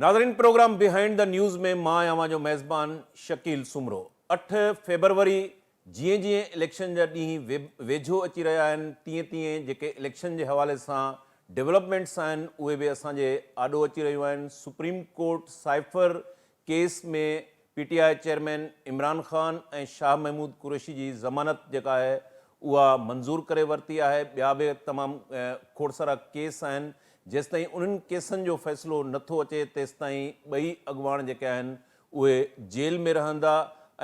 ناظرين programme behind the news ۾ مان آهيان اوهان جو ميزبان شڪيل سومرو. اٺ فيبروري جيئن جيئن اليڪشن جا ڏينهن ويجهو اچي رهيا آهن تيئن تيئن جيڪي اليڪشن جي حوالي سان ڊولپمينٽس آهن اهي به اسان جي آڏو اچي رهيون آهن. Supreme court cipher case ۾ P T I chairman Imran Khan ۽ Shah Mahmood Qureshi جي ضمانت جيڪا آهي اها منظور ڪري ورتي آهي، ٻيا به تمام کوڙ سارا ڪيس آهن، جيستائين انهن ڪيسن جو فيصلو نه ٿو اچي تيستائين ٻئي اڳواڻ جيڪي آهن اهي جيل ۾ رهندا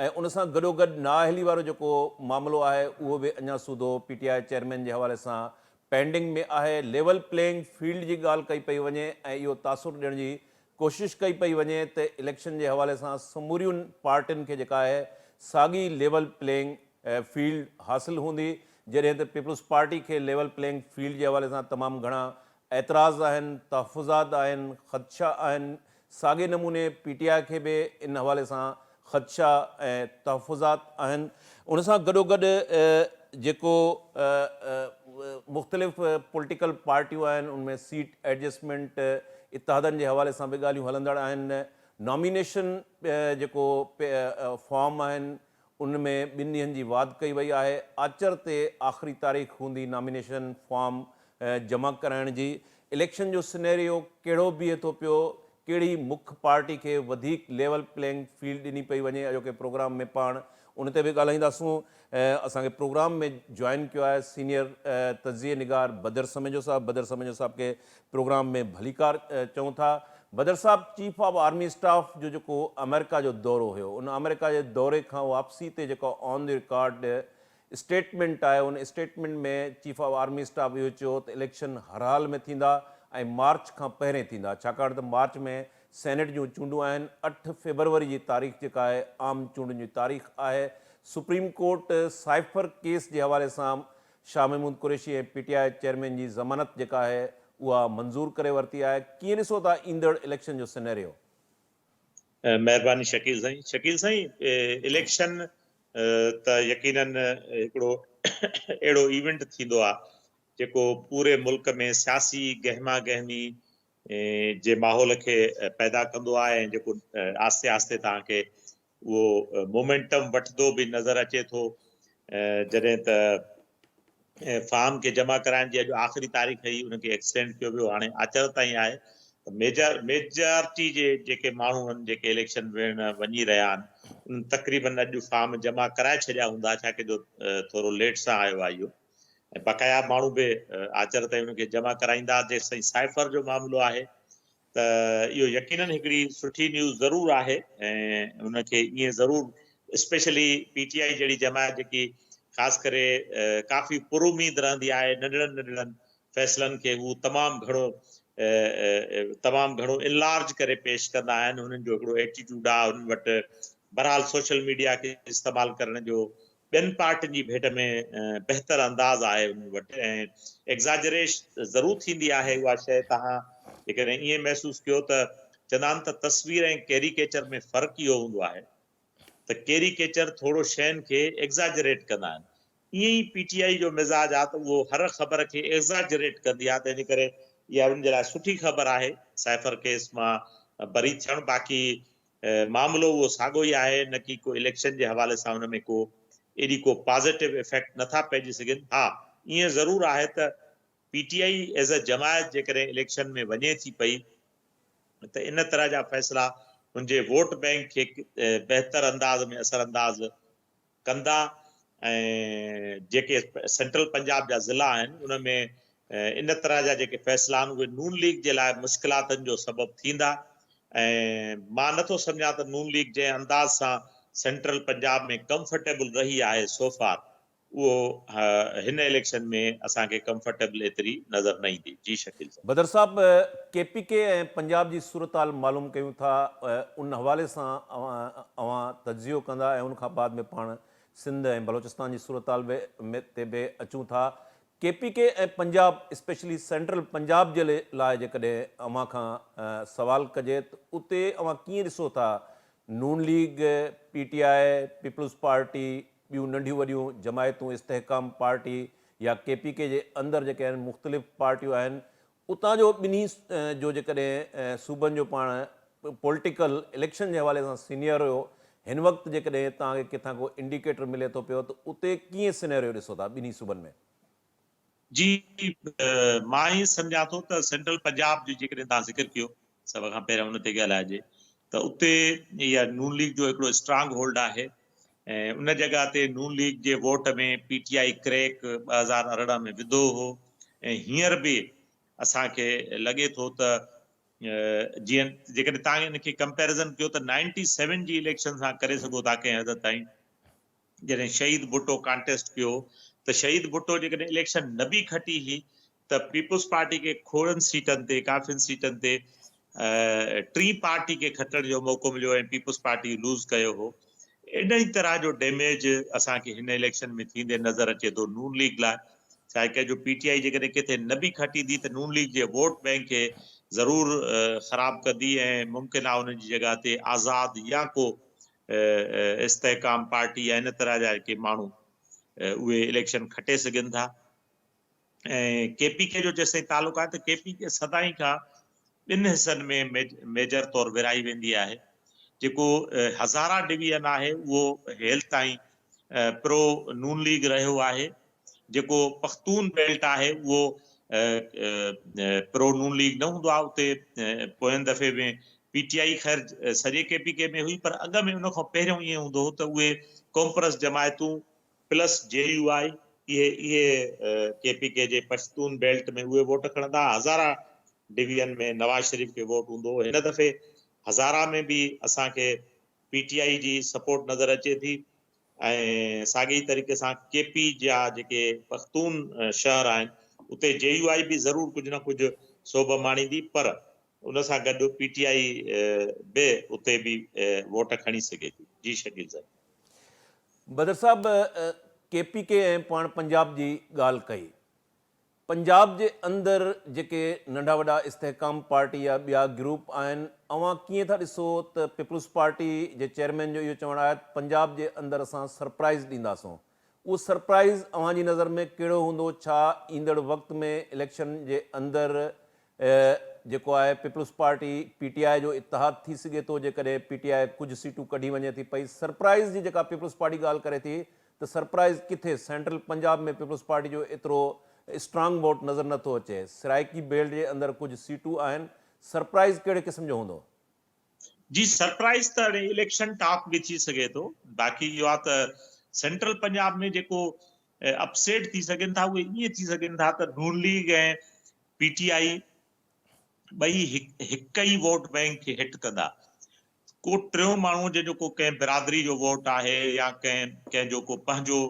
۽ ان سان گڏوگڏ نااهلي وارو جيڪو معاملو آهي اهو به اڃا سوڌو پي ٽي I chairman جي حوالي سان پينڊنگ ۾ آهي، ليول پليئنگ فيلڊ جي ڳالهه ڪئي پئي وڃي ۽ اهو تاثر ڏيڻ جي ڪوشش ڪئي پئي وڃي ته اليڪشن جي حوالي سان سمورين پارٽين کي جيڪا آهي ساڳي ليول پليئنگ فيلڊ حاصل هوندي جڏهن ته پيپلز پارٽي کي ليول پليئنگ فيلڊ جي حوالي سان تمام گهڻا اعتراض آهن، تحفظات آهن، خدشا آهن، ساڳي نموني پي ٽي آء کي به ان حوالي سان خدشا ۽ تحفظات آهن. ان سان گڏوگڏ جيڪو مختلف پوليٽيڪل پارٽيون آهن ان ۾ سيٽ ايڊجسٽمينٽ اتحادن جي حوالي سان به ڳالهيون هلندڙ آهن، نامينيشن جيڪو فارم آهن ان ۾ ٻن ڏينهن جي واڌ ڪئي وئي آهي، آچر تي آخري تاريخ هوندي نامينيشن فارم جمع ڪرائڻ جي، اليڪشن جو سنيريو ڪهڙو بيهي ٿو پيو، ڪهڙي مک پارٽي کي وڌيڪ ليول پليئنگ فيلڊ ڏني پئي وڃي، اڄوڪي پروگرام ۾ پاڻ ان تي به ڳالهائينداسون، اسان کي پروگرام ۾ جوائن ڪيو آهي سينيئر تجزيي نگار بدر سميجو صاحب، بدر سميجو صاحب کي پروگرام ۾ ڀليڪار چئون ٿا. بدر صاحب چيف آف آرمي اسٽاف جو جيڪو آمريڪا جو دورو هيو ان آمريڪا جي دوري کان واپسي تي جيڪا آن the record statement آهي ان statement ۾ chief of army staff اهو چيو ته اليڪشن هر حال ۾ ٿيندا ۽ مارچ کان پهرين ٿيندا ڇاڪاڻ ته مارچ ۾ سينيٽ جون چونڊون آهن اٺ فيبروري جي تاريخ جيڪا آهي عام چونڊن جي تاريخ آهي سپريم ڪورٽ سائفر ڪيس جي حوالي سان Shah Mahmood Qureshi ۽ P T I chairman جي ضمانت جيڪا آهي اها منظور ڪري ورتي آهي، ڪيئن ڏسو ٿا ايندڙ اليڪشن جو سينيريو؟ مهرباني شڪيل سائين. شڪيل سائين اليڪشن ته يقينن هڪڙو اهڙو ايونٽ ٿيندو آهي جيڪو پوري ملڪ ۾ سياسي گهما گهمي جي ماحول کي پيدا ڪندو آهي ۽ جيڪو آهستي آهستي توهان کي اهو مومينٽم وٺندو به نظر اچي ٿو جڏهن ته فارم کي جمع ڪرائڻ جي اڄ آخري تاريخ هئي ان کي ايڪسٽينڊ ڪيو ويو هاڻي آچر تائين آهي ته ميجر ميجارٽي جي جيڪي ماڻهو آهن جيڪي اليڪشن وڙهڻ وڃي رهيا آهن انهن تقريبن اڄ فارم جمع ڪرائي ڇڏيا هوندا ڇا ڪي جو ٿورو ليٽ سان آيو آهي اهو ۽ بقايا ماڻهو به آچر تائين ان کي جمع ڪرائيندا جيستائين سائفر جو معاملو آهي ته اهو يقينن هڪڙي سٺي نيوز ضرور آهي ۽ ان کي ائين ضرور اسپيشلي پي ٽي آء جهڙي جماعت جيڪي خاص ڪري ڪافي پر اميد رهندي آهي ننڍڙن ننڍڙن فيصلن کي هو تمام گهڻو تمام گهڻو انلارج ڪري پيش ڪندا آهن هنن جو هڪڙو ايٽيٽيوڊ آهي هنن وٽ بهرحال سوشل ميڊيا کي استعمال ڪرڻ جو ٻين پارٽين جي ڀيٽ ۾ بهتر انداز آهي انهن وٽ ۽ ايگزاجريش ضرور ٿيندي آهي اها شيء توهان جيڪڏهن ائين محسوس ڪيو ته چوندا آهن ته تصوير ۽ ڪيريڪيچر ۾ فرق اهو هوندو آهي ته ڪيريڪيچر ٿورو شين کي ايگزاجريٽ ڪندا آهن ائين ئي پي ٽي آء جو مزاج آهي ته اهو هر خبر کي ايگزاجريٽ ڪندي آهي تنهن جي ڪري اها انهن جي لاء سٺي خبر آهي سائفر ڪيس مان بري ٿيڻ باقي معاملو اهو ساڳيو ئي آهي نه ڪي ڪو اليڪشن جي حوالي سان ان ۾ ڪو ايڏي ڪو پازيٽو افيڪٽ نه ٿا پئجي سگهن ها ائين ضرور آهي ته P T I as a جماعت جيڪڏهن اليڪشن ۾ وڃي ٿي پئي ته ان طرح جا فيصلا ان جي ووٽ بئنڪ کي بهتر انداز ۾ اثر انداز ڪندا ۽ جيڪي سينٽرل پنجاب جا ضلعا آهن ان ۾ ان طرح جا جيڪي فيصلا آهن اهي نون ليگ جي لاء مشڪلاتن جو سبب ٿيندا ۽ مان نٿو سمجهان ته نون ليگ جنهن انداز سان سينٽرل پنجاب ۾ ڪمفرٽيبل رهي آهي سو فار اهو هن اليڪشن ۾ اسان کي ڪمفرٽيبل ايتري نظر نه ايندي. جي شڪيل صاحب. بدر صاحب ڪي پي ڪي ۽ پنجاب جي صورتحال معلوم ڪيون ٿا ان حوالي سان اوهان تجزيو ڪندا ۽ ان کان بعد ۾ پاڻ سنڌ ۽ بلوچستان جي صورتحال تي به اچون ٿا K P K ۽ Punjab specially central Punjab جي لاء جيڪڏهن اوهان کان سوال ڪجي ته اتي اوهان ڪيئن ڏسو ٿا Noon league, P T I, peoples party, ٻيون ننڍيون وڏيون جماعتون استحڪام پارٽي يا ڪي پي ڪي جي اندر جيڪي آهن مختلف پارٽيون آهن اتان جو ٻنهي جو جيڪڏهن صوبن جو پاڻ پولٽيڪل اليڪشن جي حوالي سان سينيئر هيو، هن وقت جيڪڏهن توهان کي ڪٿان ڪو انڊيڪيٽر ملي ٿو پيو ته اتي ڪيئن سينيريو ڏسو ٿا ٻنهي صوبن ۾؟ جي مان ائين سمجهان ٿو ته سينٽرل پنجاب جو جيڪڏهن توهان ذڪر ڪيو سڀ کان پهريان ان تي ڳالهائجي ته اتي اها نون ليگ جو هڪڙو اسٽرانگ هولڊ آهي ۽ ان جڳهه تي نون ليگ جي vote ۾ P T I crack 2018 ۾ وڌو هو ۽ هينئر به اسان کي لڳي ٿو ته جيئن جيڪڏهن توهان ان کي ڪمپيرزن ڪيو ته نائنٽي سيون جي اليڪشن سان ڪري سگهو ٿا ڪنهن حد تائين جڏهن شهيد ڀٽو ڪانٽيسٽ ڪيو ته شهيد ڀٽو جيڪڏهن اليڪشن نه به کٽي هئي ته پيپلز پارٽي کي کوڙن سيٽن تي ڪافين سيٽن تي ٽين پارٽي کي کٽڻ جو موقعو مليو ۽ پيپلز پارٽي لوز ڪيو هو. ان ئي طرح جو ڊيميج اسان کي هن اليڪشن ۾ ٿيندي نظر اچي ٿو نون ليگ لاء ڇاڪاڻ جو پي ٽي آء جيڪڏهن ڪٿي نه به کٽيندي ته نون ليگ جي ووٽ بئنڪ کي ضرور خراب ڪندي ۽ ممڪن آهي انهن جي جڳهه تي آزاد يا ڪو استحڪام پارٽي يا ان طرح جا ڪي ماڻهو اهي اليڪشن کٽي سگهن ٿا ۽ ڪي پي ڪي جو جيستائين تعلق آهي ته ڪي پي ڪي سدائين کان ٻن حصن ۾ ميجر طور ورهائي ويندي آهي جيڪو هزارا ڊويزن آهي اهو هيل تائين پرو نون ليگ رهيو آهي جيڪو پختون بيلٽ آهي اهو پرو نون ليگ نه هوندو آهي اتي پوئين دفعي ۾ پي ٽي آئي خير سڄي ڪي پي ڪي ۾ هئي پر اڳ ۾ ان کان پهريون ائين هوندو هو ته اهي قومپرست جماعتون پلس جي يو آء اهي اهي ڪي پي ڪي جي پشتون بيلٽ ۾ اهي ووٽ کڻندا ها هزارا ڊويزن ۾ نواز شريف کي ووٽ هوندو هو هن دفعي هزارا ۾ به اسان کي پي ٽي آئي جي سپورٽ نظر اچي ٿي ۽ ساڳئي ئي طريقي سان ڪي پي جا جيڪي پختون شهر آهن اتي جي يو آء به ضرور ڪجهه نه ڪجهه سوڀ ماڻيندي پر ان سان گڏ پي ٽي آء به اتي به ووٽ کڻي سگهي ٿي. جي شڪيل صاحب. بدر صاحب ڪي پي ڪي ۽ پاڻ پنجاب جي ڳالهه ڪئي پنجاب جي اندر جيڪي ننڍا وڏا استحڪام پارٽي يا ٻيا گروپ آهن اوهان ڪيئن ٿا ڏسو ته پيپلز پارٽي جي چيئرمين جو اهو چوڻ آهي ته پنجاب جي اندر اسان سرپرائز ڏينداسون اهو سرپرائز اوهان جي نظر ۾ ڪهڙو هوندو ڇا ايندڙ وقت ۾ اليڪشن جي اندر جيڪو آهي پيپلز پارٽي پي ٽي آء جو اتحاد ٿي سگهي ٿو جيڪڏهن پي ٽي آء ڪجهه سيٽون ڪڍي وڃي ٿي پئي سرپرائز جي جيڪا پيپلز پارٽي ڳالهه ڪري ٿي ته سرپرائز ڪٿي سينٽرل پنجاب ۾ پيپلز پارٽي جو ايترو اسٽرانگ ووٽ نظر نه ٿو اچي سرائيڪي بيلٽ جي اندر ڪجهه سيٽون آهن سرپرائز ڪهڙي قسم جو هوندو؟ جي سرپرائز ته هاڻي اليڪشن ٽاڪ به ٿي سگهي ٿو باقي اهو آهي ته سينٽرل پنجاب ۾ جيڪو اپسيٽ ٿي سگهن ٿا اهي ائين ٿي سگهن ٿا ته نون ليگ ۽ پي ٽي آء ٻئي هڪ ئي ووٽ بئنڪ کي هٽ ڪندا. ڪو ٽيون ماڻهو جنهن جو ڪو ڪنهن برادري جو ووٽ آهي يا ڪنهن ڪنهن جو ڪو پنهنجو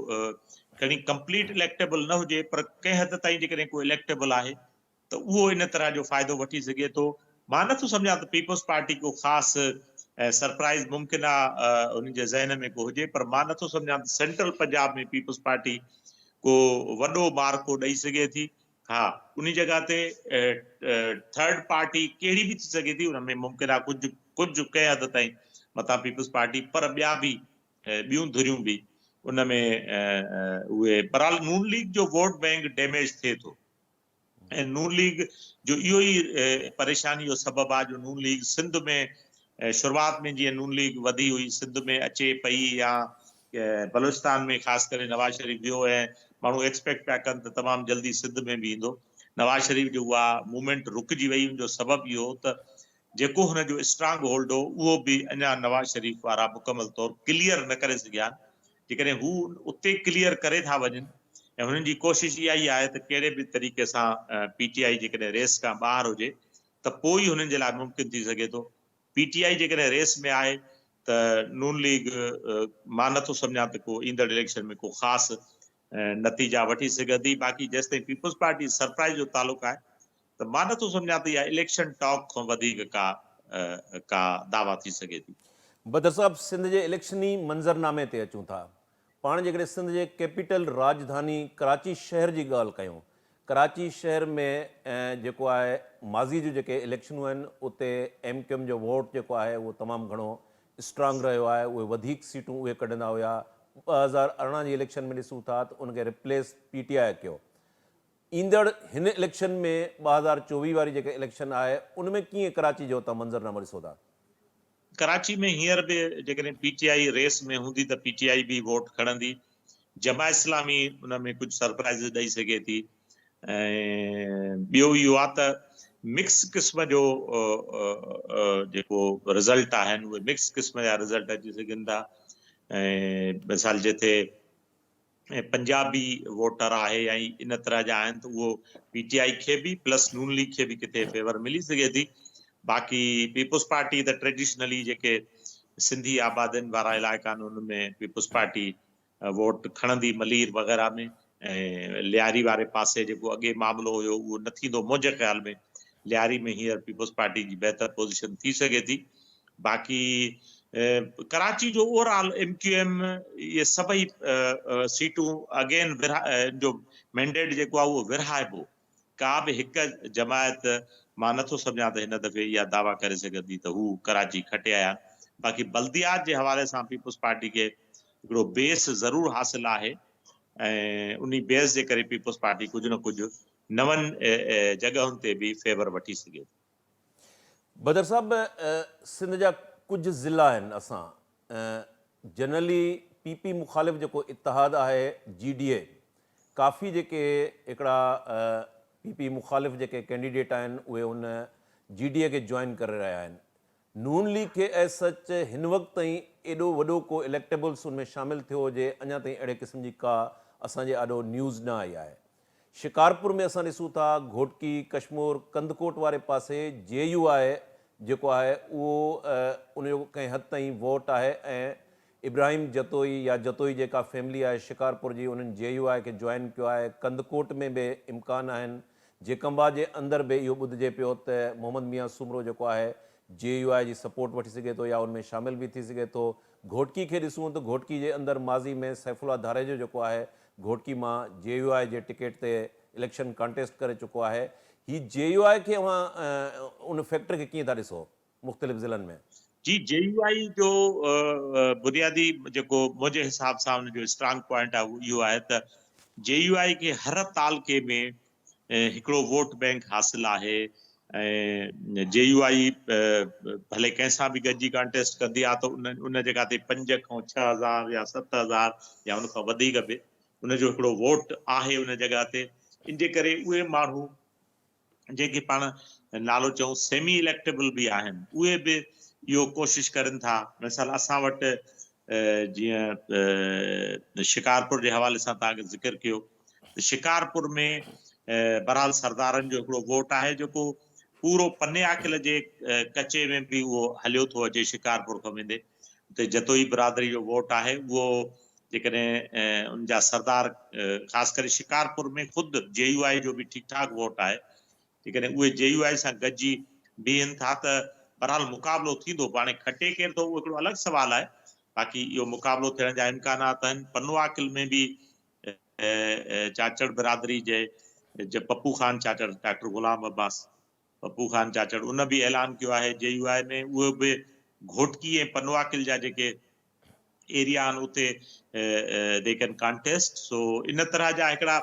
کڻي ڪمپليٽ اليڪٽيبل نه هجي پر ڪنهن حد تائين جيڪڏهن ڪو اليڪٽيبل آهي ته اهو ان طرح جو فائدو وٺي سگهي ٿو. مان نه ٿو سمجهان ته پيپلز پارٽي ڪو خاص سرپرائز ممڪن آ انهن جي ذهن ۾ ڪو هجي پر مان نه ٿو سمجهان ته سينٽرل پنجاب ۾ پيپلز پارٽي ڪو وڏو معرڪو ڏئي سگهي ٿي. ها انهي جڳهه تي ٿرڊ پارٽي ڪهڙي به ٿي سگهي ٿي ان ۾ ممڪن آهي ڪجهه ڪجهه ڪنهن حد تائين متان پيپلز پارٽي پر ٻيا به ٻيون ڌريون به ان ۾ اهي بهرحال نون ليگ جو ووٽ بئنڪ ڊيميج ٿئي ٿو ۽ نون ليگ جو اهو ئي پريشاني جو سبب آهي جو نون ليگ سنڌ ۾ شروعات ۾ جيئن نون ليگ وڌي هئي سنڌ ۾ اچي پئي يا بلوچستان ۾ خاص ڪري نواز شريف ويو ۽ ماڻهو ايڪسپيڪٽ پيا ڪن ته تمام جلدي سنڌ ۾ به ايندو. نواز شريف جي اها موومينٽ رڪجي وئي ان جو سبب اهو هو ته جيڪو هن جو اسٽرانگ هولڊ هو اهو به اڃا نواز شريف وارا مڪمل طور ڪليئر نه ڪري سگهيا آهن. جيڪڏهن هو اتي ڪليئر ڪري ٿا وڃن ۽ هنن جي ڪوشش اها ئي آهي ته ڪهڙي به طريقي سان پي ٽي آء جيڪڏهن ريس کان ٻاهر هجي ته پوء ئي هنن جي لاء ممڪن ٿي سگهي ٿو. پي ٽي آء جيڪڏهن ريس ۾ آهي ته نون ليگ مان نٿو سمجهان ته ڪو ايندڙ اليڪشن ۾ ڪو خاص نتيجا وٺي سگهندي باقي جيستائين پيپلز پارٽي سرپرائز جو تعلق آهي ته مان نٿو سمجهان ته اها اليڪشن ٽاڪ کان وڌيڪ ڪا ڪا دعويٰ ٿي سگهي ٿي. بدر صاحب سنڌ جي اليڪشني منظرنامي تي اچون ٿا. پاڻ جيڪڏهن سنڌ جي ڪيپيٽل راڄڌاني ڪراچي شهر جي ڳالهه ڪيون، ڪراچي شهر ۾ جيڪو آهي ماضي جون جيڪي اليڪشنون آهن اتي ايم ڪيو ايم جو ووٽ جيڪو آهي اهو تمام گهڻو اسٽرانگ رهيو آهي، اهي وڌيڪ سيٽون اهي ڪڍندا هيا، 2018 جي اليڪشن ۾ ڏسون ٿا ته ان کي ريپليس پي ٽي آء ڪيو، ايندڙ هن اليڪشن ۾ 2024 واري جيڪا اليڪشن آهي ان ۾ ڪيئن ڪراچي جو توهان منظرنامو ڏسو ٿا؟ ڪراچي ۾ هينئر به جيڪڏهن پي ٽي I ريس ۾ هوندي ته پي ٽي آء به ووٽ کڻندي. جماعت اسلامي ان ۾ ڪجهه سرپرائيزز ڏئي سگهي ٿي ۽ ٻيو اهو آهي ته مڪس قسم جو جيڪو رزلٽ آهن اهي مڪس قسم جا رزلٽ اچي سگهن ٿا ۽ مثال جتي ۽ پنجابي ووٽر آهي ۽ ان طرح جا آهن ته اهو پي ٽي آء کي به پلس نون ليگ کي به ڪٿي فيور ملي سگهي ٿي باقي پيپلز پارٽي ته ٽريڊيشنلي جيڪي سنڌي آبادين وارا علائقا آهن ان ۾ پيپلز پارٽي ووٽ کڻندي ملير وغيره ۾ ۽ لياري واري پاسي جيڪو اڳي معاملو هيو اهو نه ٿيندو منهنجي خيال ۾ لياري ۾ هينئر پيپلز پارٽي جي بهتر پوزيشن ٿي سگهي ٿي باقي ڪراچي جو over all M Q M اهي سڀئي سيٽون اگين جو مينڊيٽ جيڪو آهي اهو ورهائبو ڪا به هڪ جماعت مان نٿو سمجهان ته هن دفعي اها دعويٰ ڪري سگهندي ته هو ڪراچي کٽي آيا باقي بلديات جي حوالي سان پيپلز پارٽي کي هڪڙو بيس ضرور حاصل آهي ۽ انهي بيس جي ڪري پيپلز پارٽي ڪجهه نه ڪجهه نون جڳهن تي به فيور وٺي سگهي ٿي. بدر صاحب سنڌ جا ڪجهه ضلعا آهن اسان جنرلي پي پي مخالف جيڪو اتحاد آهي جي ڊي اي ڪافي جيڪي هڪڙا پي پي مخالف جيڪي ڪينڊيڊيٽ آهن اهي ان جي ڊي اي کي جوائن ڪري رهيا آهن نون ليگ کي ايز سچ هن وقت تائين ايڏو وڏو ڪو اليڪٽيبلس ان ۾ شامل ٿيو هجي اڃا تائين اهڙي قسم جي ڪا اسان جي آڏو نيوز نه آئي آهي شڪارپور ۾ اسان ڏسون ٿا گهوٽڪي، ڪشمور، ڪنڌڪوٽ واري پاسي جي يو آء جيڪو آهي اهو ان جو ڪنهن حد تائين ووٽ آهي ۽ ابراهيم جتوئي يا جتوئي جيڪا فيملي آهي شڪارپور جي انهن جي يو آء کي جوائن ڪيو آهي ڪنڌڪوٽ ۾ به امڪان آهن جيڪمبا جي اندر به اهو ٻڌجي پيو ته محمد ميان سومرو جيڪو آهي جي يو آء جي سپورٽ وٺي سگهي ٿو يا ان ۾ شامل به ٿي سگهي ٿو. گهوٽڪي کي ڏسون ته گهوٽڪي جي اندر ماضي ۾ سيف الله ڌاريجو جيڪو آهي گهوٽڪي مان جي يو آء جي ٽڪيٽ تي اليڪشن ڪانٽيسٽ ڪري چڪو آهي. هي جي يو آء کي اوهان ان فيڪٽر کي ڪيئن ٿا ڏسو مختلف ضلعن ۾؟ جي جي يو آء جو بنيادي جيڪو منهنجي حساب سان ان جو اسٽرانگ پوائنٽ آهي اهو اهو آهي ته جي يو آء کي هر تعلقي ۾ هڪڙو ووٽ بئنڪ حاصل آهي ۽ جي يو آء ڀلي ڪنهن سان به گڏجي ڪانٽيسٽ ڪندي آهي ته ان ان جڳهه تي 5 کان 6000 يا 7000 يا ان کان وڌيڪ به ان جو هڪڙو ووٽ آهي ان جڳهه تي ان جي ڪري اهي ماڻهو جنهن کي پاڻ نالو چئون سيمي اليڪٽيبل به آهن اهي به اهو ڪوشش ڪرن ٿا مثال اسان وٽ جيئن شڪارپور جي حوالي سان توهان کي ذڪر ڪيو ته شڪارپور ۾ بهرحال سردارن جو هڪڙو ووٽ آهي جيڪو پورو پني عاقل جي ڪچي ۾ به اهو هليو ٿو اچي شڪارپور کان ويندي اتي جتوئي برادري جو ووٽ آهي اهو جيڪڏهن ان جا سردار خاص ڪري شڪارپور ۾ خود جي يو آء جو به ٺيڪ ٺاڪ ووٽ آهي جيڪڏهن اهي جي يو آء سان گڏجي بيهن ٿا ته بهرحال مقابلو ٿيندو پوء هاڻي کٽي ڪير ٿو اهو هڪڙو الڳ سوال آهي باقي اهو مقابلو ٿيڻ جا امڪانات آهن پنو عاقل ۾ به چاچڙ برادري جي پپو خان چاچڙ ڊاڪٽر غلام عباس پپو خان چاچڙ ان به اعلان ڪيو آهي جي يو آء ۾ اهو به گهوٽڪي ۽ پنوعاقل جا جيڪي ايريا آهن اتي the ڪين ڪانٽيسٽ سو ان طرح جا هڪڙا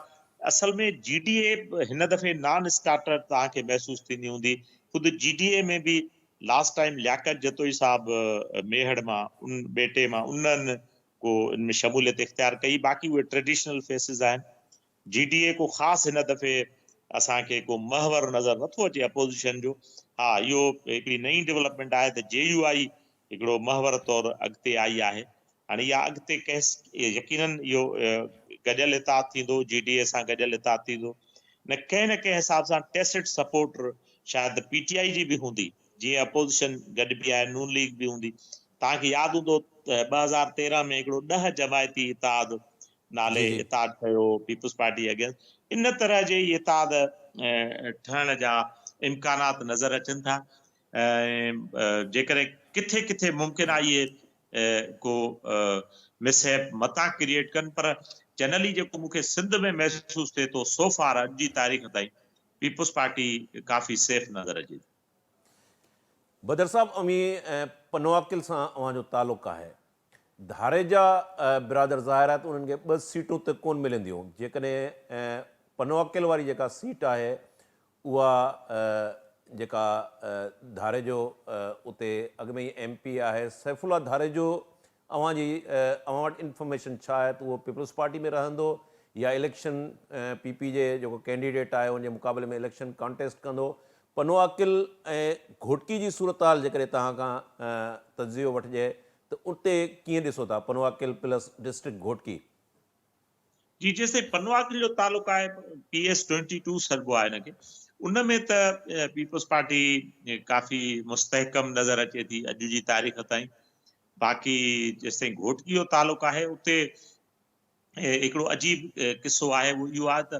اصل ۾ جي ڊي اي هن دفعي نان اسٽارٽر توهان کي محسوس ٿيندي هوندي خود جي ڊي اي ۾ به لاسٽ ٽائيم لياقت جتوئي صاحب ميهڙ مان ان ٻيٽي مان انهن ڪو ان ۾ شموليت اختيار ڪئي باقي اهي ٽريڊيشنل فيسز آهن جي ڊي اي ڪو خاص هن دفعي اسان کي ڪو محور نظر نٿو اچي اپوزيشن جو ها اهو هڪڙي نئين ڊولپمينٽ آهي ته جي يو آئي هڪڙو محور طور اڳتي آئي آهي هاڻي اها اڳتي ڪنهن يقينن اهو گڏيل اتحاد ٿيندو جي ڊي اي سان گڏيل اتحاد ٿيندو نه ڪنهن نه ڪنهن حساب سان ٽيسٽ سپورٽ شايد پي ٽي آئي جي به هوندي جيئن اپوزيشن گڏبي آهي نون ليگ به هوندي توهان کي ياد هوندو ته 2013 ۾ هڪڙو 10 جماعتي اتحاد نالي اتحاد ٺهيو پيپلز پارٽي اگينسٽ ان طرح جي ئي اتحاد ٺهڻ جا امڪانات نظر اچن ٿا ۽ جيڪڏهن ڪٿي ڪٿي ممڪن آهي اهي ڪو مس هيپ متان ڪريئيٽ ڪن پر جنرلي جيڪو مون کي سنڌ ۾ محسوس ٿئي ٿو سو فار اڄ جي تاريخ تائين پيپلز پارٽي ڪافي سيف نظر اچي ٿي. بدر صاحب اوهين پنوعاقل سان اوهان جو تعلق آهي. ڌاريجا برادر ظاهر آهي ته انهن کي ٻه سيٽون ته ڪونه ملنديون جيڪڏهن پنوعاقل واري جيڪا سيٽ آهي اها جيڪا ڌاريجو اتي اڳ ۾ ئي ايم پي آهي سيف الله ڌاريجو اوهان جي اوهان وٽ انفارميشن ڇا آهي ته اهو پيپلز پارٽي ۾ رهندو يا اليڪشن پي پي جي جيڪو ڪينڊيڊيٽ آهي ان جي مقابلي ۾ اليڪشن ڪانٽيسٽ ڪندو پنوعاقل ۽ گهوٽڪي جي صورتحال جيڪڏهن توهان کان تجزيو وٺجي ته اتي ڪيئن ڏسو ٿا پنوعاقل پلس ڊسٽرڪٽ گهوٽڪي. جي جيستائين پنوعاقل جو تعلق آهي پي ايس ٽوئنٽي ٽو سڏبو آهي ان کي ان ۾ ته پيپلز پارٽي ڪافي مستحڪم نظر اچي ٿي اڄ جي تاريخ تائين باقي جيستائين گهوٽڪي جو تعلق آهي اتي هڪڙو عجيب قصو آهي اهو اهو آهي ته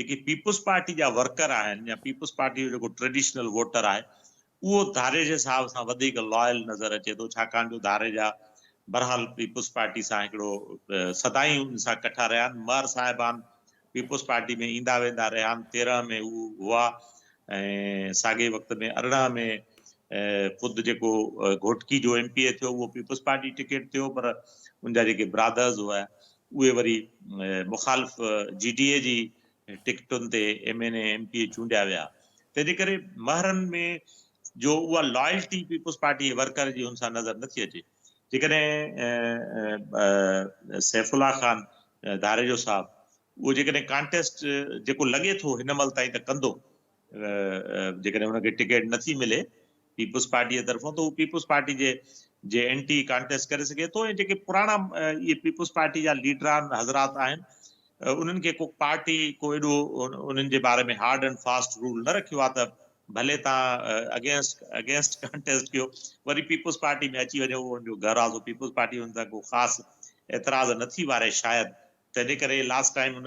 جيڪي پيپلز پارٽي جا ورڪر آهن يا پيپلز پارٽي جو جيڪو ٽريڊيشنل ووٽر آهي اهو ڌاريجي صاحب سان وڌيڪ لائل نظر اچي ٿو ڇاڪاڻ جو ڌاريجا بھرحال پيپلز پارٽي سان هڪڙو سدائين ان سان ڪٺا رهيا آهن مهر صاحبان پيپلز پارٽي ۾ ايندا ويندا رهيا آهن 13 ۾ هو هئا ۽ ساڳئي وقت ۾ 18 ۾ خود جيڪو گهوٽڪي جو ايم پي اي ٿيو اهو پيپلز پارٽي ٽڪيٽ ٿيو پر ان جا جيڪي برادرز هئا اهي وري مخالف جي ڊي اي جي ٽڪيٽن تي M N A M P A چونڊيا ويا تنهن جي ڪري مهرن ۾ جو اها لائلٽي پيپلز پارٽي جي ورڪر جي ان سان نظر نٿي اچي جيڪڏهن سيف الله خان ڌاريجو صاحب اهو جيڪڏهن ڪانٽيسٽ جيڪو لڳي ٿو هن مهل تائين ته ڪندو جيڪڏهن هن کي ٽڪيٽ نٿي ملي پيپلز پارٽي جي طرفون ته هو پيپلز پارٽي جي جي اينٽي ڪانٽيسٽ ڪري سگهي ٿو ۽ جيڪي پراڻا اهي پيپلز پارٽي جا ليڊران حضرات آهن انهن کي ڪو پارٽي ڪو ايڏو انهن جي باري ۾ هارڊ اينڊ فاسٽ رول نه رکيو آهي ته ڀلي تان اگينسٽ اگينسٽ ڪانٽيسٽ ڪيو وري پيپلز پارٽي ۾ اچي وڃو اهو ان جو گهر آهي سو پيپلز پارٽي ان سان ڪو خاص اعتراض نٿي واري شايد تنهن جي ڪري لاسٽ ٽائيم ان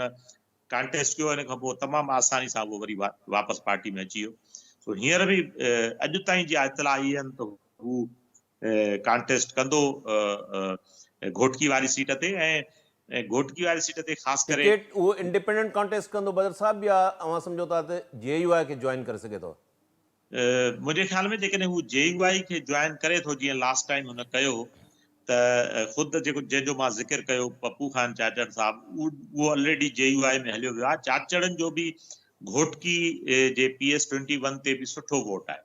ڪانٽيسٽ ڪيو ان کان پوء تمام آساني سان اهو وري واپس پارٽي ۾ اچي ويو سو هينئر به اڄ تائين جا اطلاع اهي آهن ته هو ڪانٽيسٽ ڪندو گهوٽڪي واري سيٽ تي ۽ گهوٽڪي واري سيٽ تي خاص ڪري ٽڪيٽ اهو انڊيپينڊنٽ ڪانٽيسٽ ڪندو بدر صاحب يا اوهان سمجهو ٿا ته جي يو آء کي جوائن ڪري سگهي ٿو؟ منهنجي خيال ۾ جيڪڏهن هو جي يو آء کي جوائن ڪري ٿو جيئن لاسٽ ٽائيم هن ڪيو ته خود جيڪو جنهن جو مان ذڪر ڪيو پپو خان چاچڙ صاحب اهو الريڊي جي يو آء ۾ هليو ويو آهي چاچڙن جو به گهوٽڪي جي پي ايس ٽوئنٽي ون تي به سٺو ووٽ آهي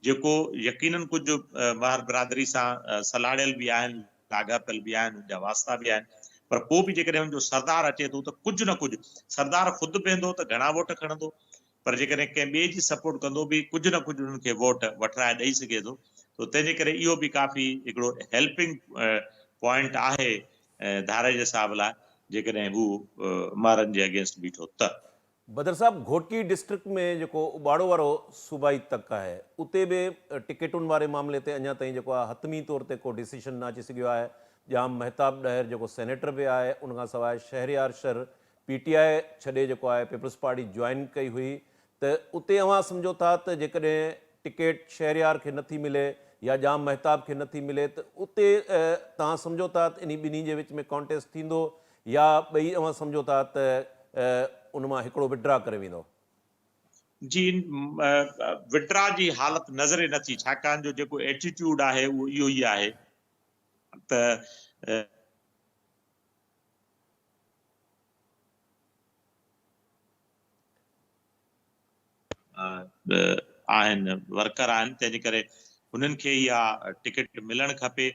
جيڪو يقينن ڪجهه مهر برادري سان سلهاڙيل به آهن لاڳاپيل به آهن ان جا واسطا به آهن پر پوء به جيڪڏهن ان جو سردار اچي ٿو ته ڪجهه نه ڪجهه سردار خود بيهندو ته گهڻا ووٽ کڻندو پر جيڪڏهن ڪنهن ٻئي جي سپورٽ ڪندو به ڪجهه نه ڪجهه انهن کي ووٽ وٺرائي ڏئي سگهي ٿو تو تنهن جي ڪري اهو به ڪافي هڪڙو هيلپنگ پوائنٽ آهي ڌاريجي صاحب لاء جيڪڏهن هو مهرن جي اگينسٽ بيٺو ته. بدر صاحب گهوٽڪي ڊسٽرڪٽ ۾ جيڪو اٻاڙو وارو صوبائي تڪ آهي اتي به ٽڪيٽن واري معاملي تي اڃا تائين جيڪو آهي حتمي طور تي ڪو ڊسيشن نه اچي سگهيو آهي ڄام مهتاب ڏهر جيڪو سينيٽر به آهي ان کان سواء شهريار شر پي ٽي آء ڇڏي جيڪو آهي پيپلز پارٽي جوائن ڪئي هئي ته اتي اوهان سمجهو ٿا ته جيڪڏهن ٽڪيٽ شهريار کي نٿي ملي يا ڄام مهتاب کي نٿي ملي ته اتي توهان سمجهو ٿا ته انهي ٻنهي جي وچ ۾ ڪانٽيسٽ ٿيندو يا ٻئي اوهان سمجهو ٿا ته ان مان هڪڙو وڊرا ڪري ويندو؟ جي وڊرا جي حالت نظر ئي نٿي ڇاڪاڻ جو جيڪو ايٽيٽيوڊ آهي اهو اهو ئي آهي ته آهن ورڪر آهن تنهن جي ڪري هنن کي اها ٽڪيٽ ملڻ کپي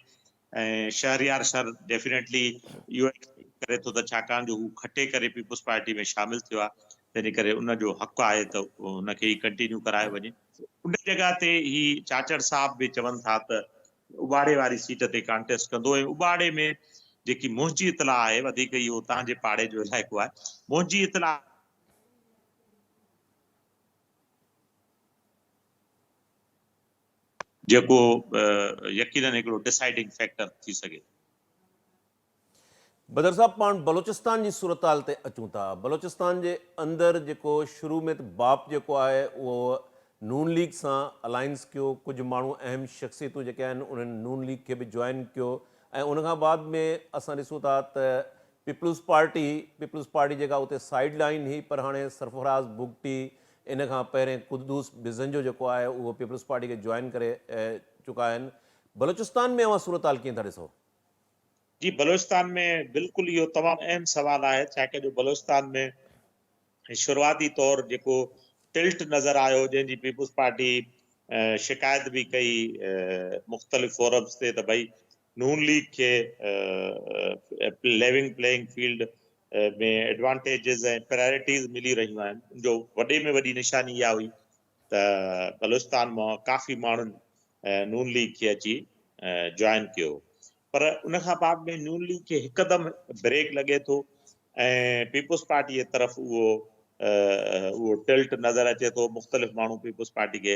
۽ شهريار شر ڊيفينيٽلي اهو ڪري ٿو ته ڇاڪاڻ جو هو کٽي ڪري پيپلز پارٽي ۾ شامل ٿيو آهي تنهن جي ڪري ان جو حق آهي ته هن کي ئي ڪنٽينيو ڪرايو وڃي ان جڳهه تي هي چاچڙ صاحب به چون ٿا ته اٻاڙي واري سيٽ تي ڪانٽيسٽ ڪندو ۽ اٻاڙي ۾ جيڪي منهنجي اطلاع آهي وڌيڪ اهو تهان جي پاڙي جو علائقو آهي منهنجي اطلاع جيڪو يقينن هڪڙو ڊسائيڊنگ فيڪٽر ٿي سگهي ٿو. بدر صاحب پاڻ بلوچستان جي صورتحال تي اچون ٿا بلوچستان جي اندر جيڪو شروع ۾ ته باپ جيڪو آهي اهو نون ليگ سان الائنس ڪيو ڪجهه ماڻهو اهم شخصيتون جيڪي آهن انهن نون ليگ کي به جوائن ڪيو ۽ ان کان بعد ۾ اسان ڏسون ٿا ته پيپلز پارٽي پيپلز پارٽي جيڪا اتي سائيڊ لائين هئي پر هاڻي سرفراز بگٽي ان کان پهرين قدوس بزنجو جيڪو آهي اهو پيپلز پارٽي کي جوائن ڪري چڪا آهن بلوچستان ۾ اوهان صورتحال ڪيئن ٿا ڏسو؟ جي بلوچستان ۾ بلڪل اهو تمام اهم سوال آهي ڇاڪاڻ جو بلوچستان ۾ شروعاتي طور جيڪو ٽلٽ نظر آيو جنهن جي پيپلز پارٽي شڪايت به ڪئي مختلف فورمز تي ته ڀئي نون ليگ کي leaving playing field ۾ advantages ۽ priorities ملي رهيون آهن ان جو وڏي ۾ وڏي نشاني اها هئي ته بلوچستان مان ڪافي ماڻهن نون ليگ کي اچي جوائن ڪيو پر ان کان بعد ۾ نون ليگ کي هڪدم بريڪ لڳي ٿو ۽ پيپلز پارٽي جي طرف اهو اهو ٽلٽ نظر اچي ٿو مختلف ماڻهو پيپلز پارٽي کي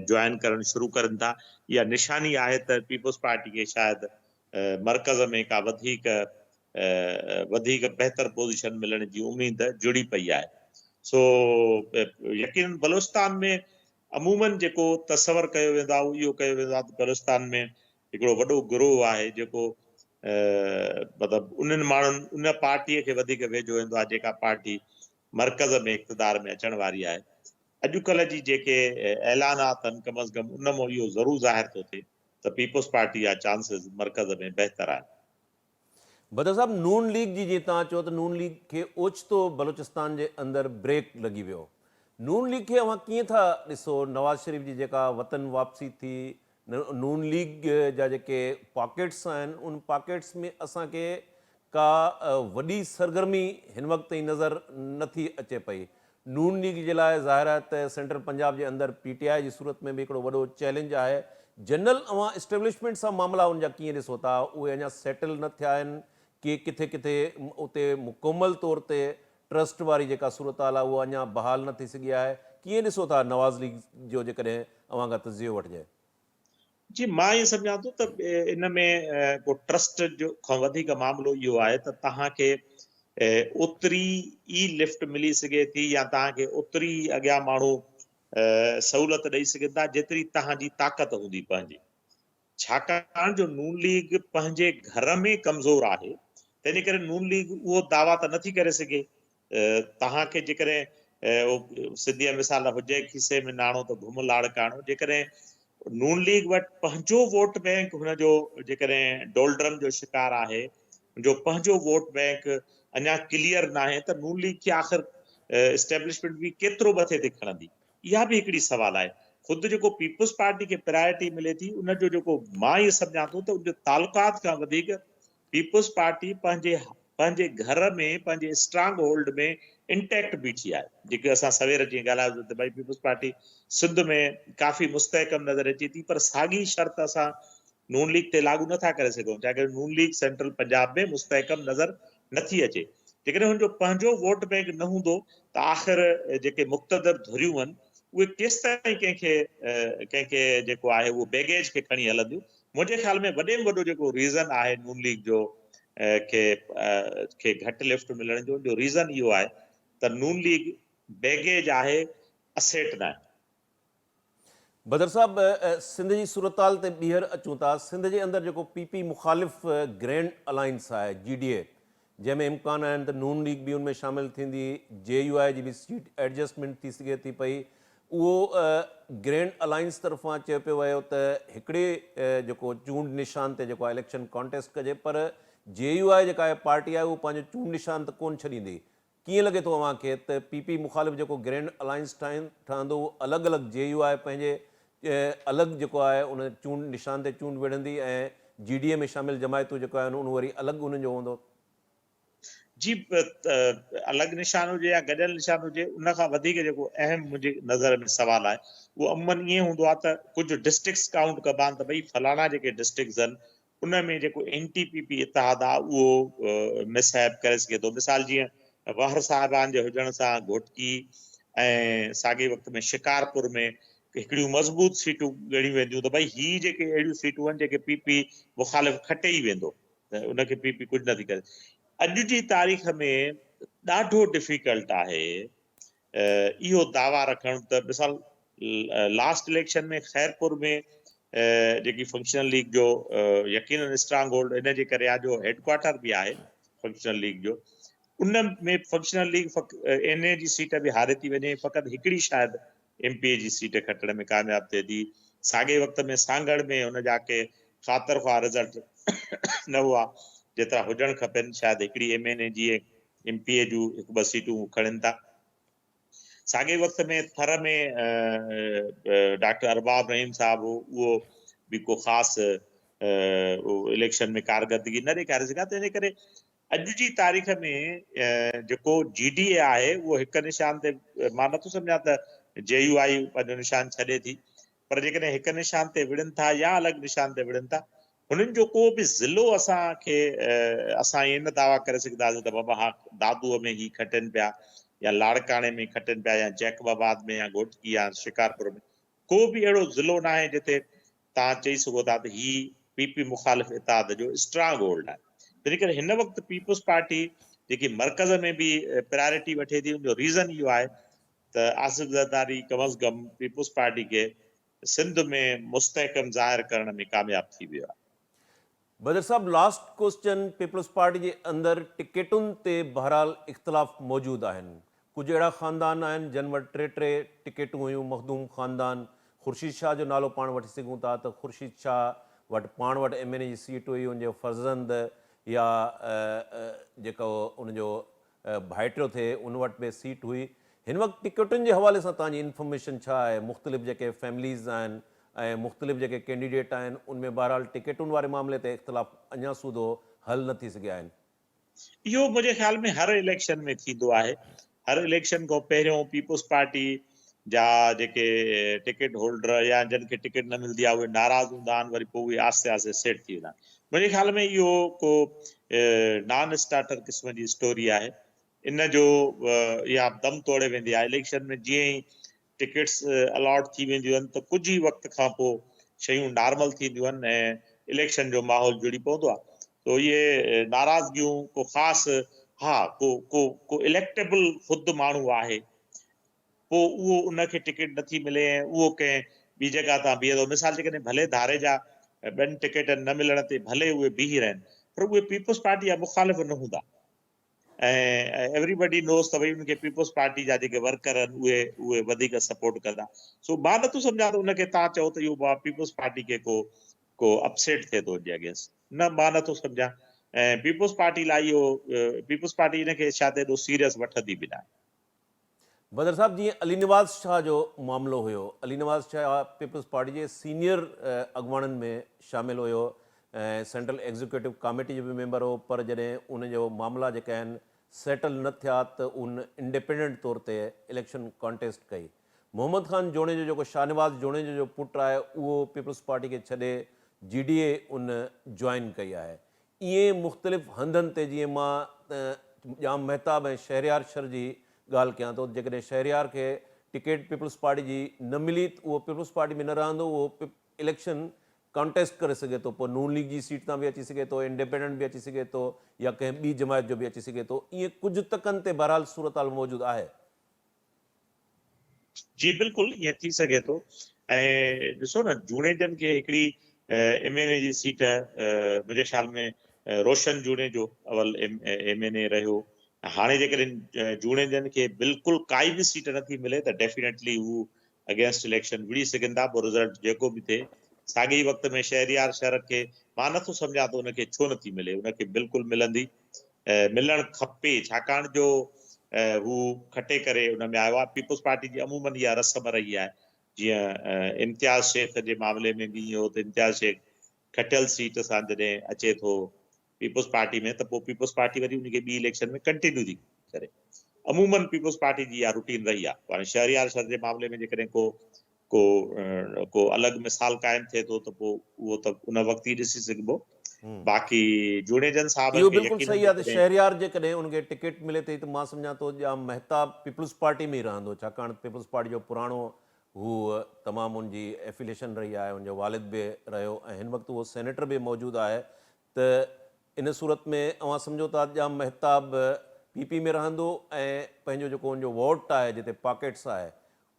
جوائن ڪرڻ شروع ڪرن ٿا اها نشاني آهي ته پيپلز پارٽي کي شايد مرڪز ۾ ڪا وڌيڪ وڌيڪ بهتر پوزيشن ملڻ جي اميد جڙي پئي آهي سو يقينن بلوچستان ۾ عمومن جيڪو تصور ڪيو ويندو آهي اهو اهو ڪيو ويندو آهي ته بلوچستان ۾ هڪڙو وڏو گروهه آهي جيڪو مطلب انهن ماڻهن ان پارٽيء کي وڌيڪ ويجهو ايندو آهي جيڪا پارٽي مرڪز ۾ اقتدار ۾ اچڻ واري آهي. اڄڪلهه جي جيڪي اعلانات آهن ڪم از ڪم ان مان اهو ضرور ظاهر ٿو ٿئي ته پيپلز پارٽي جا چانسز مرڪز ۾ بهتر آهن. بدر صاحب نون ليگ جي جيئن توهان چيو ته نون ليگ کي اوچتو بلوچستان جي اندر بريڪ لڳي ويو نون ليگ کي اوهان ڪيئن ٿا ڏسو نواز شريف جي جيڪا وطن واپسي ٿي نون ليگ جا جيڪي پاڪيٽس آهن ان پاڪيٽس ۾ اسان کي ڪا وڏي سرگرمي هن وقت تائين نظر نه ٿي اچي پئي. نون ليگ جي لاء ظاهر آهي ته سينٽرل پنجاب جي اندر پي ٽي آء جي صورت ۾ به هڪڙو وڏو چئلينج آهي. جنرل اوهان اسٽيبلشمينٽ سان معاملا ان جا ڪيئن ڏسو ٿا؟ اهي اڃا سيٽل نه ٿيا آهن ڪي ڪٿي ڪٿي اتي مڪمل طور تي ٽرسٽ واري جيڪا صورتحال آهي اها اڃا بحال نه ٿي سگهي آهي. ڪيئن ڏسو ٿا نواز ليگ جو جيڪڏهن اوهان کان تجزيو وٺجي؟ جي مان ائين سمجهان ٿو ته ان ۾ ڪو ٽرسٽ جو کان وڌيڪ معاملو اهو آهي ته توهان کي اوتري ئي لفٽ ملي سگهي ٿي يا توهان کي اوتري ئي اڳيان ماڻهو سهولت ڏئي سگهن ٿا جيتري توهان جي طاقت هوندي پنهنجي ڇاڪاڻ جو نون ليگ پنهنجي گهر ۾ ڪمزور آهي تنهن ڪري نون ليگ اهو دعويٰ ته نٿي ڪري سگهي توهان کي جيڪڏهن سنڌيء مثال هجي کيسي ۾ ناڻو ته گهم لاڙڪاڻو جيڪڏهن نون ليگ وٽ پنهنجو ووٽ بئنڪ هن جو جيڪڏهن ڊولڊرم جو شڪار آهي جو پنهنجو ووٽ بئنڪ اڃا ڪليئر ناهي ته نون ليگ کي آخر اسٽيبلشمينٽ به ڪيترو مٿي تي کڻندي اها به هڪڙي سوال آهي خود جيڪو پيپلز پارٽي کي پرائرٽي ملي ٿي ان جو جيڪو مان اهو سمجهان ٿو ته ان جو تعلقات کان وڌيڪ پيپلز پارٽي پنهنجي پنهنجي گهر ۾ پنهنجي اسٽرانگ هولڊ ۾ انٽيڪٽ بيٺي آهي جيڪي اسان سوير جيئن ڳالهايو ته ڀائي پيپلز پارٽي سنڌ ۾ ڪافي مستحڪم نظر اچي ٿي پر ساڳي شرط اسان نون ليگ تي لاڳو نٿا ڪري سگهون ڇاڪاڻ نون ليگ سينٽرل پنجاب ۾ مستحڪم نظر نٿي اچي جيڪڏهن هن جو پنهنجو ووٽ بينڪ نه هوندو ته آخر جيڪي مقتدر ڌريون آهن اهي ڪيستائين ڪنهن کي ڪنهن کي جيڪو آهي اهو بيگيج کي کڻي هلنديون منهنجي خيال ۾ وڏي ۾ وڏو جيڪو ريزن آهي نون ليگ جو کي کي گهٽ لفٽ ملڻ جو ان جو ريزن اهو آهي ته نون ليگ بيگيج آهي اسيٽ ناهي. بدر صاحب سنڌ جي صورتحال تي ٻيهر اچون ٿا سنڌ جي اندر جيڪو پي پي مخالف گرينڊ الائنس آهي جي ڊي اي جنهن ۾ امڪان آهن ته نون ليگ به ان ۾ شامل ٿيندي، جي يو آء جي به سيٽ ايڊجسٽمينٽ ٿي سگهي ٿي پئي، اهو گرينڊ الائنس طرفان چيو پيو ويو ته هڪڙي جيڪو چونڊ نشان تي جيڪو آهي اليڪشن ڪانٽيسٽ ڪجي پر جي يو آء جيڪا آهي پارٽي آهي اهو پنهنجو چونڊ نشان ته ڪونه ڇڏيندي، ڪيئن لڳي ٿو اوهان کي ته پي پي مخالف جيڪو گرينڊ الائنس ٺهندو اهو الڳ الڳ جي يو آء پنهنجي الڳ جيڪو آهي ان چونڊ نشان تي چونڊ وڙهندي ۽ جي ڊي اي ۾ شامل جماعتون جيڪو آهن ان وري الڳ انهن جو هوندو. جي الڳ نشان هجي يا گڏيل نشان هجي ان کان وڌيڪ جيڪو اهم منهنجي نظر ۾ سوال آهي اهو عمومن ائين هوندو آهي ته ڪجهه ڊسٽرڪٽس ڪائونٽ ڪبا آهن ته ڀئي فلاڻا جيڪي ڊسٽرڪٽس آهن ان ۾ جيڪو اين ٽي پي پي اتحاد آهي اهو مس هيپ ڪري سگهي ٿو مثال جيئن وهر صاحبان جي هجڻ سان گهوٽڪي ۽ ساڳئي وقت ۾ شڪارپور ۾ هڪڙيون مضبوط سيٽون ڳڻيون وينديون ته ڀئي هي جيڪي اهڙيون سيٽون آهن جيڪي پي پي مخالف کٽي ئي ويندو ته ان کي پي پي ڪجهه نٿي ڪري اڄ جي تاريخ ۾ ڏاڍو ڊفيڪلٽ آهي اهو دعويٰ رکڻ ته مثال لاسٽ اليڪشن ۾ خيرپور ۾ جيڪي فنڪشنل ليگ جو يقينن اسٽرانگ هولڊ ان جي ڪري آهي جو هيڊ ڪوارٽر به آهي فنڪشنل ليگ جو ان ۾ فنڪشنل ليگ اين اي جي سيٽ به هاري ٿي وڃي فقط هڪڙي شايد ايم پي اي جي سيٽ کٽڻ ۾ ڪامياب ٿئي ٿي ساڳئي وقت ۾ سانگهڙ ۾ هن جا ڪي خاطر خواهه رزلٽ نه هئا جيترا هجڻ کپن شايد هڪڙي ايم اين اي جي ايم پي اي جون هڪ ٻه سيٽون هو کڻن ٿا. ساڳئي وقت ۾ ٿر ۾ ڊاڪٽر ارباب رحيم صاحب هو اهو به ڪو خاص اليڪشن ۾ ڪارڪردگي نه ڏيکاري سگهيا تنهن جي ڪري اڄ جي تاريخ ۾ جيڪو جي ڊي اي آهي اهو هڪ نشان تي مان نٿو سمجهان ته جي يو آء پنهنجو نشان ڇڏي ٿي پر جيڪڏهن هڪ نشان تي وڙهن ٿا يا الڳ نشان تي وڙهن ٿا هنن جو ڪو به ضلعو اسان کي اسان ائين نه دعويٰ ڪري سگهنداسين ته بابا ها دادوء ۾ هي کٽين پيا يا لاڙڪاڻي ۾ کٽين پيا يا جيڪب آباد ۾ يا گهوٽڪي يا شڪارپور ۾ ڪو به اهڙو ضلعو ناهي جتي توهان چئي سگهو ٿا ته هي پي پي مخالف اتحاد جو اسٽرانگ هولڊ آهي تنهن ڪري هن وقت پيپلز پارٽي جيڪي مرڪز ۾ به پرائرٽي وٺي ٿي ان جو ريزن اهو آهي ته آصف زرداري ڪم از ڪم پيپلز پارٽي کي سنڌ ۾ مستحڪم ظاهر ڪرڻ ۾ ڪامياب ٿي ويو آهي. بدر صاحب لاسٽ ڪوسچن پيپلز پارٽي جي اندر ٽڪيٽن تي بهرحال اختلاف موجود آهن ڪجهه اهڙا خاندان آهن جن وٽ ٽي ٽي ٽڪيٽون هيون مخدوم خاندان خورشيد شاهه جو نالو پاڻ وٺي سگهون ٿا ته خورشيد شاهه وٽ پاڻ وٽ ايم اين اي جي سيٽ هئي ان جو فرزند يا جيڪو ان جو ڀائٽيو ٿئي ان وٽ به سيٽ هئي. هن وقت ٽڪيٽن جي حوالي سان توهان جي انفارميشن ڇا آهي؟ مختلف جيڪي فيمليز آهن ۽ مختلف جيڪي ڪينڊيڊيٽ آهن ان ۾ بهرحال ٽڪيٽن واري معاملي تي اختلاف اڃا سوڌو حل نه ٿي سگهيا آهن. اهو منهنجي خيال ۾ هر اليڪشن ۾ ٿيندو آهي. هر اليڪشن کان پهريون پيپلز پارٽي جا جيڪي ٽڪيٽ هولڊر يا جن کي ٽڪيٽ نه ملندي آهي اهي ناراض هوندا آهن وري پوء اهي آهستي آهستي سيٽ ٿي ويندا آهن. منهنجي خيال ۾ اهو ڪو نان اسٽارٽر قسم جي اسٽوري آهي ان جو اها دم توڙي ويندي آهي اليڪشن ۾ جيئن ئي ٽڪيٽس الاٽ ٿي وينديون آهن ته ڪجهه ئي وقت کان پوء شيون نارمل ٿينديون آهن ۽ اليڪشن جو ماحول جڙي پوندو آهي تو اهي ناراضگيون ڪو خاص ها ڪو ڪو ڪو اليڪٽيبل خود ماڻهو آهي پوء اهو ان کي ٽڪيٽ نٿي ملي ۽ اهو ڪنهن ٻي جڳهه تان بيهي ٿو. مثال جيڪڏهن ڀلي ڌاريجا ٻين ٽڪيٽن نه ملڻ تي ڀلي اهي بيهي رهن پر اهي پيپلز پارٽي جا مخالف نه هوندا ۽ ايوري بڊي نوز ته ڀئي ان کي پيپلز پارٽي جا جيڪي ورڪر آهن اهي اهي وڌيڪ سپورٽ ڪندا. سو مان نٿو سمجهان ته ان کي تان چئو ته اهو پيپلز پارٽي کي ڪو ڪو اپسيٽ ٿئي ٿو ان جي اگينسٽ نه مان نٿو سمجهان ۽ پيپلز پارٽي لاء اهو پيپلز پارٽي ان کي شايد ايڏو سيريس وٺندي به ناهي. بدر صاحب جيئن علي نواز شاهه جو معاملو هيو، علي نواز شاهه پيپلز پارٽي جي سينيئر اڳواڻن ۾ شامل هيو ۽ سينٽرل ايگزيڪيوٽو ڪاميٽي جو به ميمبر هو پر جڏهن ان جو معاملا جيڪي آهن سيٽل نه ٿيا ته ان انڊيپينڊنٽ طور تي اليڪشن ڪانٽيسٽ ڪئي. محمد خان جوڻيجو جيڪو شاهنواز جوڻيجو جو پٽ آهي اهو پيپلز پارٽي کي ڇڏي جي ڊي اي ان جوائن ڪئي آهي. ائين مختلف هنڌن تي جيئن مان ڄام مهتاب ۽ شهريار شر جي ڳالهه ڪيان ٿو جيڪڏهن شهريار کي ٽڪيٽ پيپلز پارٽي جي نه ملي ته اهو پيپلز پارٽي ۾ نه رهندو اهو اليڪشن ڪانٽيسٽ ڪري سگهي ٿو پوء نون ليگ جي سيٽ تان به اچي سگهي ٿو انڊيپينڊنٽ به اچي سگهي ٿو يا ڪنهن ٻي جماعت جو به اچي سگهي ٿو ائين ڪجهه تڪن تي بهرحال صورتحال موجود آهي. جي بلڪل ائين ٿي سگهي ٿو ۽ ڏسو نه جوڻيجن کي هڪڙي ايم اين اي جي سيٽ منهنجي خيال ۾ روشن جوڻيجو اول ايم اين اي رهيو هاڻي جيڪڏهن جوڻيجن کي بلڪل ڪائي به سيٽ نٿي ملي ته ڊيفينيٽلي هو اگينسٽ اليڪشن وڙهي سگهن ٿا پوء رزلٽ جيڪو به ٿئي ساڳئي وقت ۾ شهريار شر کي مان نٿو سمجهان ته ان کي ڇو نٿي ملي ان کي بلڪل ملندي ملڻ کپي ڇاڪاڻ جو هو کٽي ڪري ان ۾ آيو آهي پيپلز پارٽي جي عمومن اها رسم رهي آهي جيئن امتياز شيخ جي معاملي ۾ به ائين هو ته امتياز شيخ کٽيل سيٽ سان جڏهن اچي ٿو پيپلز پارٽي ۾ ته پوء پيپلز پارٽي وري ان کي ٻي اليڪشن ۾ ڪنٽينيو ٿي ڪري عمومن پيپلز پارٽي جي اها روٽين رهي آهي هاڻي شهريار شر جي معاملي ۾ جيڪڏهن ڪو ڪو ڪو الڳ مثال قائم ٿئي ٿو ته پوء اهو ته ان وقت ئي ڏسي سگهبو باقي جوڻيجن صاحبن اهو کي بلڪل يقينن صحيح آهي ته جيڪڏهن. شهريار جيڪڏهن ان کي ٽڪيٽ ملي ٿي ته مان سمجهان ٿو ڄام مهتاب پيپلز پارٽي ۾ ئي رهندو ڇاڪاڻ ته پيپلز پارٽي جو پراڻو هو تمام ان جي افيليشن رهي آهي ان جو والد به رهيو ۽ هن وقت اهو سينيٽر به موجود آهي ته ان صورت ۾ اوهان سمجهو ٿا ڄام مهتاب پي پي ۾ رهندو ۽ پنهنجو جيڪو ان جو ووٽ آهي جتي پاڪيٽس آهي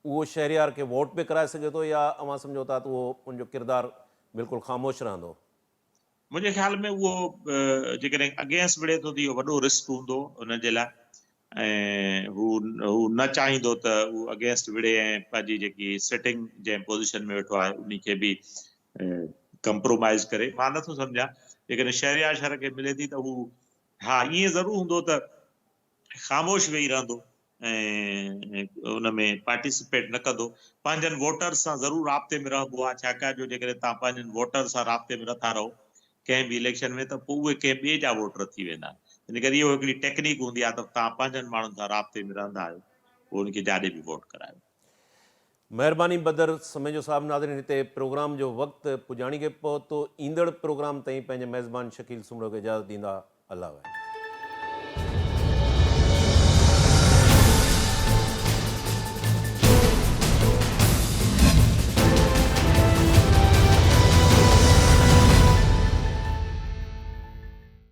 اهو شهريار کي ووٽ به ڪرائي سگهي ٿو يا اوهان سمجهو ٿا ته اهو ان جو ڪردار بلڪل خاموش رهندو؟ منهنجي خيال ۾ اهو جيڪڏهن اگينسٽ وڙهي ٿو ته اهو وڏو رسڪ هوندو ان جي لاء ۽ هو هو نه چاهيندو ته اهو اگينسٽ وڙهي ۽ پنهنجي جيڪي سيٽنگ جنهن پوزيشن ۾ ويٺو آهي انهي کي به ڪمپرومائز ڪري. مان نٿو سمجهان جيڪڏهن شهريار شر کي ملي ٿي ته هو ها ائين ضرور هوندو ته خاموش ويهي رهندو. ۽ ان ۾ پارٽيسپيٽ نه ڪندو. پنهنجن ووٽرز سان ضرور رابطي ۾ رهبو آهي ڇاڪاڻ جو جيڪڏهن توهان پنهنجن ووٽرز سان رابطي ۾ نٿا رهو ڪنهن به اليڪشن ۾ ته پوء اهي ڪنهن ٻئي جا ووٽر ٿي ويندا. ان ڪري اهو هڪڙي ٽيڪنيڪ هوندي آهي ته توهان پنهنجن ماڻهن سان رابطي ۾ رهندا آهيو پوء ان کي جاڏي به ووٽ ڪرايو. مهرباني بدر سميجو صاحب ناظرين هتي پروگرام جو وقت پڄاڻي کي پهتو ايندڙ پروگرام تائين پنهنجي ميزبان شڪيل سومرو کي اجازت ڏيندا الله وحيد.